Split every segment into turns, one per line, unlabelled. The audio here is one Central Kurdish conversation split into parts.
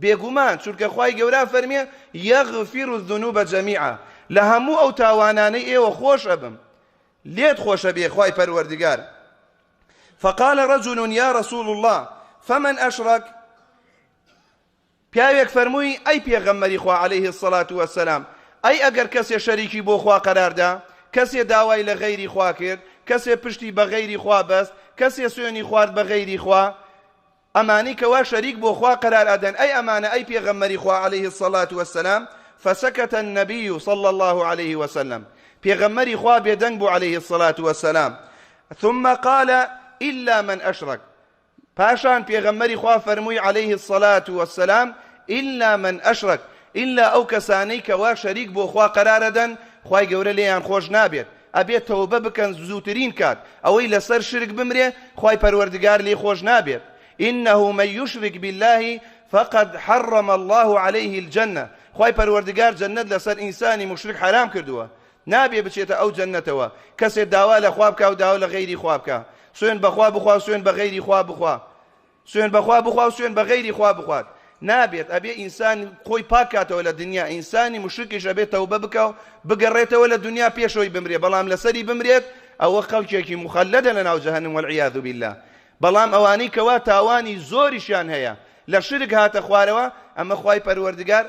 بێگومان چونکە خوای گەورە فەرمیێ یغفر الذنوب جمیعا لە هەموو ئەو تاوانانەی ئێوە خۆش ئەبم لێت خۆشە بێ خوای پەروەردگار فقال رجل یا رسول الله فمن أشرك پیاوێک فەرمووی ئەی پێغەمبەری خوا علیه الصلاة والسلام ئەی ئەگەر کەسێ شەریکی بۆ خوا قەراردا کەسێ داوای لە غەیری خوا کرد کەسێ پشتی بە غەیری خوا بەست کەسێ سوێنی خوارد بە غەیری خوا ئەمانەی کەوا شەریک بۆ خوا قەرار ئەدەن ئەی ئەمانە ئەی پێغەمبەری خوا علیه الصلاة والسلام فسکت النبی صلی الله علیه وسلم پێغەمبەری خوا بێدەنگ بوو علیه الصلاة والسلام ثم قال إلا من أشرك پاشان پێغەمبەری خوا فەرمووی علیه الصلاة والسلام إلا من أشرك ئیلا ئەو کەسانەی کەوا شەریک بۆ خوا قەرارەدەن خوای گەورە لێیان خۆش نابێت ئەبێت تەوبە بکەن زووترین کات ئەوەی لەسەر شرک بمرێ خوای پەروەردگار لێی خۆش نابێت انه من یشرک بالله فقد حرم الله علیه الجنە خوای پەروەردگار جەنەت لەسەر ئینسانی موشرک حەرام کردووە نابێ بچێتە ئەو جەنەتەوە کەسێ داوا لە خوا بکا و داوا لە غەیری خوا بکا سوێن بەخوا بخوا سوێن بە غەیری خوا بخوا سوێن بەخوا بخوا و سوێن بە غەیری خوا بخوات نابێت ئەبێ ئینسان خۆی پاک کاتەوە لە دنیا ئینسانی مشرکیش ئەبێ تەوبە بکا و بگەڕێتەوە لە دنیا پێشەوەی بمرێ بەڵام لەسەری بمرێت ئەوە خەڵکێکی مخەلەدە لە ناو جەهەنم والعیاذ بالله بەڵام ئەوانەی کەوا تاوانی زۆریشیان هەیە لە شرک هاتە خوارەوە ئەمە خوای پەروەردگار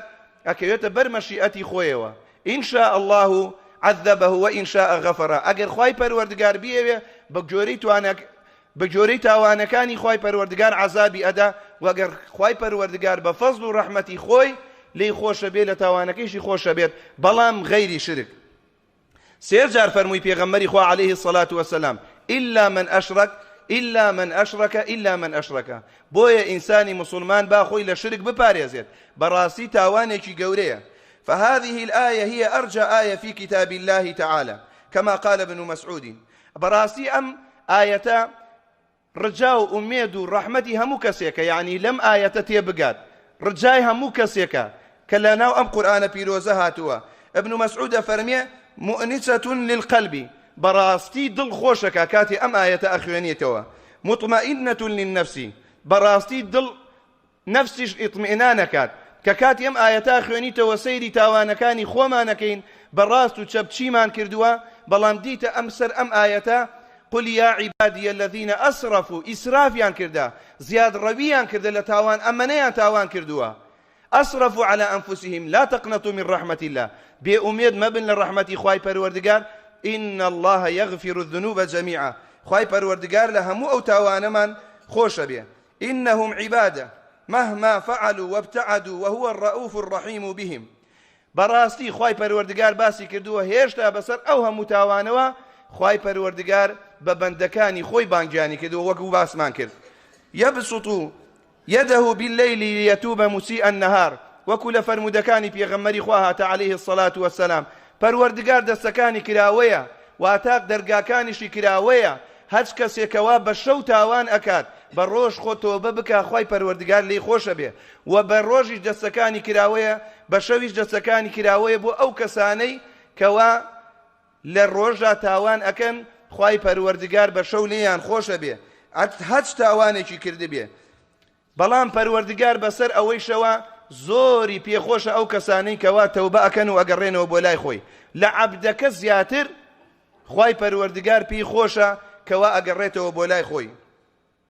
ئەکەوێتە بەر مەشیئەتی خۆیەوە ان شاء الله عذبه وان شاء غفر ئەگەر خوای پەروەردگار بیەوێ بە گوێرەی توانەک بە گوێرەی تاوانەکانی خوای پەروەردگار عەزابی ئەدا وە گەر خوای پەروەردگار بە فەزڵ و ڕەحمەتی خۆی لێی خۆشە بێ لە تاوانەکەیشی خۆشە بێت بەڵام غەیری شرک سێ جار فەرمووی پێغەمبەری خوا عەلەیه الصلاة والسلام إلا من أشرك إلا من أشرك إلا من أشرك بۆیە ئینسانی مسلمان با خۆی لە شرک بپارێزێت بەڕاستی تاوانێکی گەورەیە فهذه الآية هي أرجى آية في كتاب الله تعالى كما قال ابن مسعود بەڕاستی ئەم ئایەتە ڕجا و ئومێد و ڕەحمەتی هەموو کەسێکە یەعنی لەم ئایەتە تێبگات ڕجای هەموو کەسێکە کە لەناو ئەم قورئانە پیرۆزە هاتووە ابن مسعود ئەفەرمێ مؤنسة للقلب بەڕاستی دڵ خۆشەکە کاتێ ئەم ئایەتە ئەخوێنیتەوە مطمئنة للنفس بەڕاستی دڵ نەفسیش ئیطمئنان ئەکات کە کاتی ئەم ئایەتە ئەخوێنیتەوە سەیری تاوانەکانی خۆمان ئەکەین بە ڕاست و چەپ چیمان کردووە بەڵام دیتە ئەم سەر ئەم ئایەتە قل یا عبادی الذین اسرفوا ئیسرافیان کردە زیادڕەویان کردە لە تاوان ئەمەنەیان تاوان کردووە اسرفوا علی انفسهم لا تقنطوا من رحمة الله بێ ئومێد مەبن لە ڕەحمەتی خوای پەروەردگار ان الله یغفر الذنوب جمیعا خوای پەروەردگار لە هەموو ئەو تاوانەمان خۆشە بێ انهم عبادە مهما فعلوا وابتعدوا وهو الرءوف الرحیم بهم بەڕاستی خوای پەروەردگار باسی کردووە هێشتا بەسەر ئەو هەموو تاوانەوە خوای پەروەردگار بە بەندەکانی خۆی بانگیانی کردووە وەکو باسمان کرد یبسط یده باللیل لیتوب مسیء النهار وەکو لە فەرموودەکانی پێغەمبەری خوا هاتە علیه الصلاة والسلام پەروەردگار دەستەکانی کراوەیە واتا دەرگاکانیشی کراوەیە هەرچ کەسێ کەوا بە شەو تاوان ئەکات بە ڕۆژ خۆ تۆبە بکا خوای پەروەردگار لێی خۆشەبێ وە بە ڕۆژیش دەستەکانی کراوەیە بە شەویش دەستەکانی کراوەیە بۆ ئەو کەسانەی کەوا لە ڕۆژا تاوان ئەکەن خوای پەروەردگار بە شەو لێیان خۆشەبێ هەچ تاوانێکی کردبێ بەڵام پەروەردگار بەسەر ئەوەیشەوە زۆری پێخۆشە ئەو کەسانەی کەوا تەوبە ئەکەن و ئەگەڕێنەوە بۆ لای خۆی لە عەبدەکە زیاتر خوای پەروەردگار پێی خۆشە کەوا ئەگەڕێتەوە بۆ لای خۆی.